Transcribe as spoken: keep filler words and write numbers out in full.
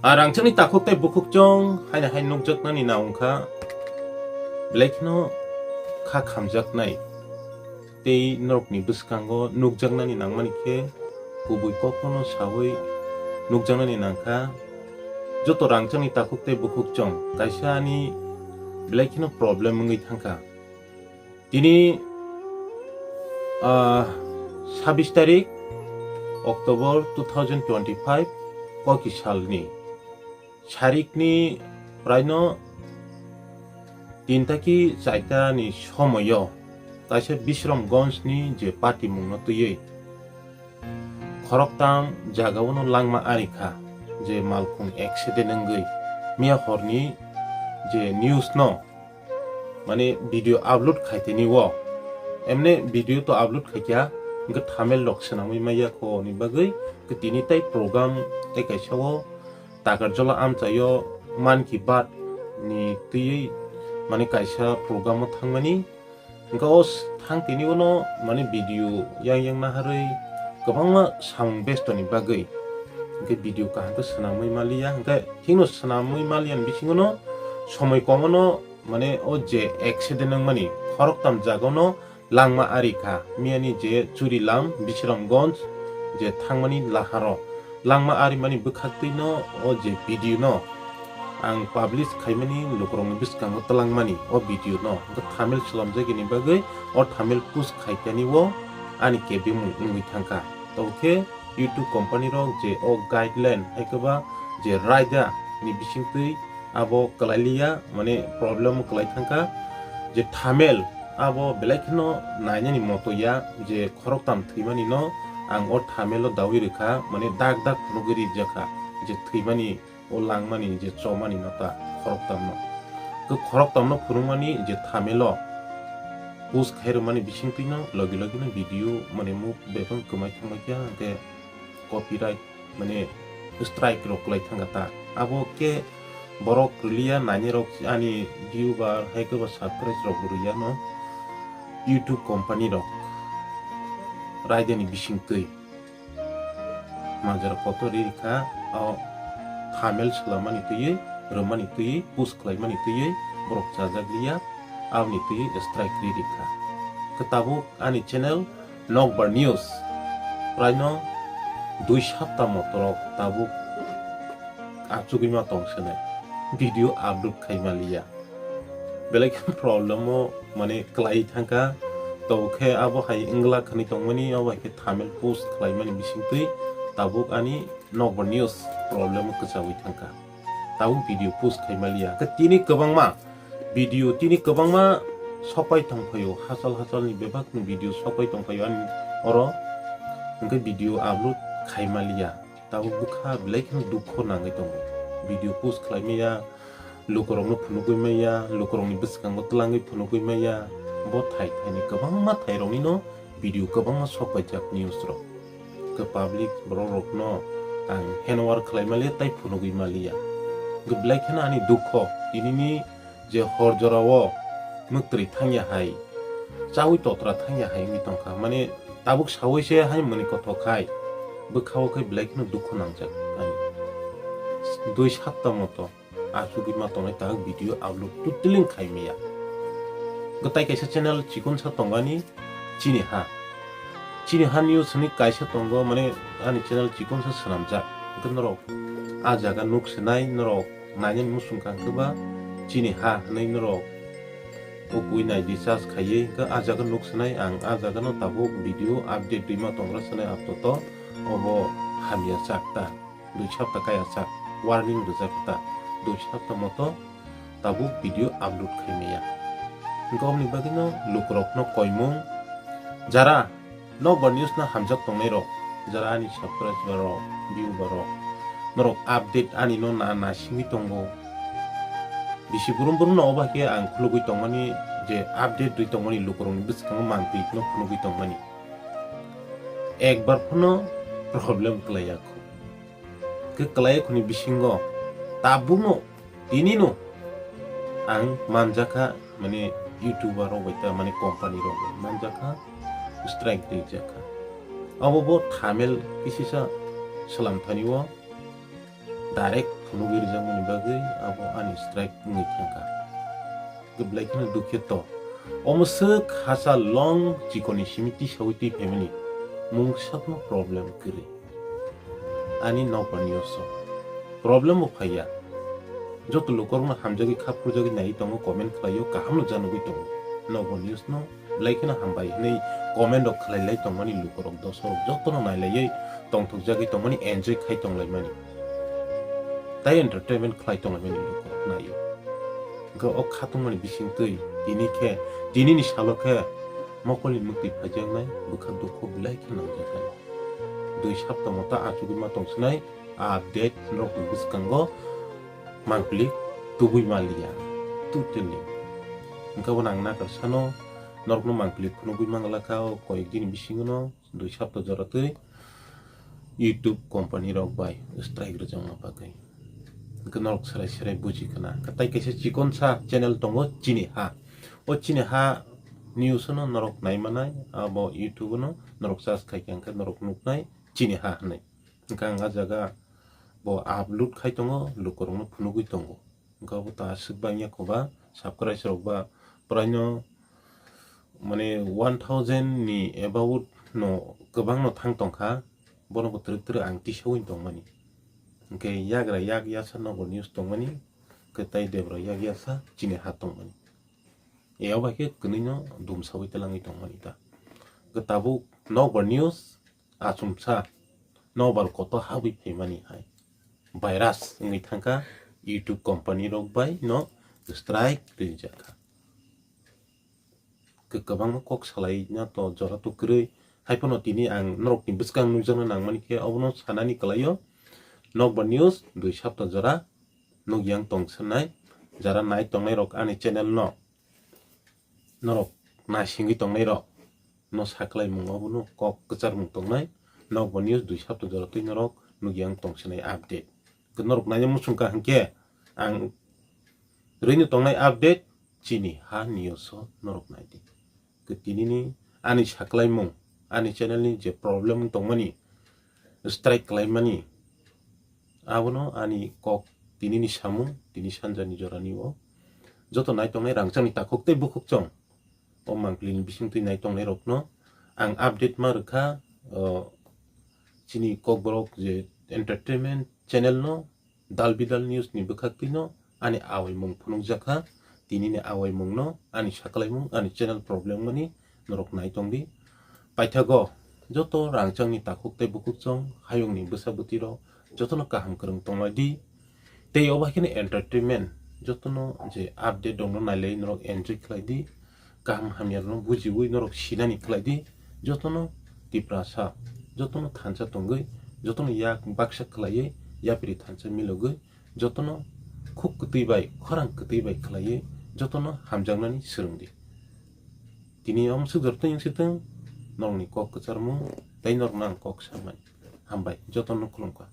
A rangchakni takhuk tei bukhuk chong haino hai nukjaknani na wngkha, belai kheno kha khamjaknai tei norokni bwskango nukjaknani nangmani khe kubui kokno saui nukjaknani nangkha. Joto rangchakni takhuk tei bukhuk chong kaisa ani belai kheno problem wngwi thangkha. Tini, ah, sabbish tarik October two thousand twenty-five, koki salni sarikni praino tinta ki chaita ni somoyo kaisa Bisramganj ni je patimung no twiwi khoroktam jaga o no langma ari kha, je malkhung accident wngwi miya horni je news no mane video upload khaiteni o, emne video to upload khaikya, hwnkhe thumbnail rok swnamwi maya kho ni bagwi, hwnkhe tini tai program tai kaisa o Takarjala amchaio Mann Ki Baat ni twiwi mane kaisa program o thangmani, hwnkhe o s-, thang tini uno mane video yang yang naharwi kwbangma samung besto ni bagwi, hwnkhe video kaham khe swnamwi maliya, hwnkhe hino swnamwi maliya ni bisingo no somoi komono mane o je accident wngmani khoroktam jaga no langma ari kha, miyani je Churilam, Bisramganj je thangmani laharo langma arimani bwkhaktwi no o je video no ang publish khaimani lukurokni bwskango twlangmani o video no hwnkhe thumbnail swlamjagini bagwi o thumbnail post khaikani o ani kebengmung wngwi thangkha. Tobokhe YouTube company rok je o guideline hai khe ba je raida ni bisingtwi abo kwlailiya, mane problem kwlai thangkha, je thumbnail abo belai kheno nainani moto ya, je khoroktam thwimani no ang o thumbnail o dawi rwkha, mane dak dak phunugwi rijak kha, je thwimani o langmani je chomani no ta khoroktam no. Khe khoroktam no phunukmani je thumbnail o post khai rwmani bisingtwi no logi logi no video mane muk bebak kwmai thangma khe hwnkhe copyright mane strike rok kwlai thangkha ta. Abo khe borok kwliya nainai rok ani viewer hai khe ba subscribe rok bo rwya no YouTube company rok raidani bisingtwi majra kotor ri kha o thumbnail swlamani twiwi rwmani twiwi post khlaimani twiwi borok chajak liya aboni twiwi strike ri ri kha. Khe tabuk ani channel Nokbar News. Praino dui sapta motorok tabuk achugwi ma tong sene video upload khai ma liya. Belai khe problem o mane kwlai thangkha. Tobokhe abo hai wngla khani tongmani, abo hai khe thumbnail post khlaimani bisingtwi tabuk ani Nokbar News problem o kwchagwi thangkha. Tabuk video post khai ma liya. Khe tini kwbangma video, tini kwbangma sokpai tongphaio, hachal hachalni bebakni video sokpai tongphaio ani oro, hwnkhe video upload khai ma liya. Tabuk bwkha belai kheno dukho nangwi tongo. Video post khlai maya, lukurokno phunugwi maya, lukurokni bwskango twlangwi phunugwi maya. Bo thai thaini kwbangma thairoknino video kwbangma sokpaijak news rok. Khe public borok rokno ang hand over khlai maliya tei phunugwi maliya. Khe belai kheno ani dukho tinini je hor jorao mwktwi thangya hai, chaui totra thangya hai wngwi tongkha. Mane tabuk saui se hai mani kothok khai bwkhao khe belai kheno dukho nangjak ani. Dui sapta moto achugwi ma tongnai, tabuk video upload totally khai maya. Gw tai kaisa channel chikonsa tongani Chini Ha. Chini Ha News hwnwi kaisa tongo, mane ani channel chikonsa swnamjak. Hwnkhe norok a jaga nuk sinai, norok nainani muchung kha hwnkhe ba Chini Ha hwnwi norok o bui nai recharge khaiwi hwnkhe a jaga nuk sinai. Ang a jaga no tabuk video update rwima tongra sinai apatot obo hamya chak ta. Dui sapta kaya sak, warning rijak ta, dui sapta moto tabuk video upload khai maya. Hwnkhe oboni bagwino lukurokno koimung, jara Nokbar News no hamjak tongnai rok, jara ani subscriber rok, viewer rok, norok update ani no na na singwi tongo. Bisi burum burum no obo hai khe ang khulugwi tongmani, je update rwi tongmani lukurokni bwskango mantwi no khulugwi tongmani. Ekbar phano problem kwlaiya kho. Khe kwlai khoni bisingo tabukno tinino ang manjakha, mane YouTuber rok bai ta, mane company rok bai manjakha, strike rijakha. Abo bo thamel kisisa swlam thani o direct phunugwi rijakmani bagwi abo ani strike wngwi thangkha. Khe belai kheno dukhe to. Omo swk hasa long chikoni simi tisawi twi phaimani mungsakno problem kwrwi. Ani nokbar news o problem bo phaiya. Joto lukorokno hamjagwi kha phurjagwi naiwi tongo, comment khlaio, kahamno janugwi tongo. Nokbar news no belai kheno hambai hwnwi comment rok khlai lai tongmani lukorok, dosorok jotono nailaiwi tongthokjagwi tongmani, enjoy khai tonglaimani. Tai entertainment khlai tonglaimani lukorok naio. Hwnkhe o khatungmani bisingtwi tini khe, tinini salo khe mokolni muktwi phaijaknai bwkha dukhu belai khe nangjaknai. Dui sapta mota achugwi ma tongsinai, update norokni bwskango mangpili tubui maliya, totally. Hwnkhe bo nang nakar sano norokno mangpili phunugwi manglakha o koyek dini bisingono, dui sapta jora twi YouTube company rok bai strike rwjakma bagwi. Hwnkhe norok serai serai buji khna. Hwnkhe tai kaisa chikonsa channel tongo, Chini Ha. O Chini Ha news no norok naimanai, abo YouTube no norok search khai khe hwnkhe norok nuknai Chini Ha hwnwi. Hwnkhe ang ah jaga bo upload khai tongo, lukurokno phunugwi tongo. Hwnkhe abo ta aswk bangya koba, subscribe rok ba praino mane one thousand ni about no kwbangno thang tongkha, bono bo twrwk twrwk ang tisawi tongmani. Hwnkhe yagra yak yasa nokbar news tongmani, kwtai debra yak yasa Chini Ha tongmani. Eo bai khe kwnwino dumsawi twlangwi tongmani ta. Hwnkhe tabuk nokbar news achomsa nokbar kotor habwi phaimani hai virus wngwi thangkha, YouTube company rok bai no strike rijak. Kwbangma kok salaina to jora to kwrwi, haiphano tini ang norokni bwskang nukjakna nangmani khe obono sanani kwlaio. Nokbar news dui sapta jora nukya wng tongsinai, jara nai tongnai rok ani channel no, norok naisingwi tongnai rok no saklaimung obono kok kwcharmung tongnai. Nokbar news dui sapta jora twi norok nukya wng tongsinai update. Norok naina muchungkha hwnkhe ang rwino tongnai update Chini Ha news o norok naidi. Khe tinini ani saklaimung, ani channel ni je problem tongmani, strike khlaimani, abono ani kok tinini samung, tini sanjani jorani o joto naitongnai rangchakni takhuk tei bukhuk chong o mangpili ni bisingtwi naitongnai rokno ang update ma rwkha, o, chini kokborok je entertainment channel no dal bidal news ni bwkhaktwi no ani awaimung phunukjakha, tinini awaimung no ani saklaimung, ani channel problem mani norok naitongdi. Paithago joto rangchakni takhuk tei bukhuk chong hayungni bwsa bwtwi rok jotono kaham kwrwng tonglaidi. Tei obo hai kheno entertainment jotono je update rokno nailai norok enjoy khlaidi, kaham hamya rokno bujiwi norok sinani khlaidi. Jotono Tiprasa, jotono thansa tongwi, jotono yak baksa khlaiwi yapri thansa milogwi, jotono khuk kwtwi bai, khorang kwtwi bai khlaiwi, jotono hamjaknani swrwngdi. Tini omo swk jora twi wng sitwng, norokni kok kwcharmung tei norokno ang kok samani. Hambai, jotono khulumkha.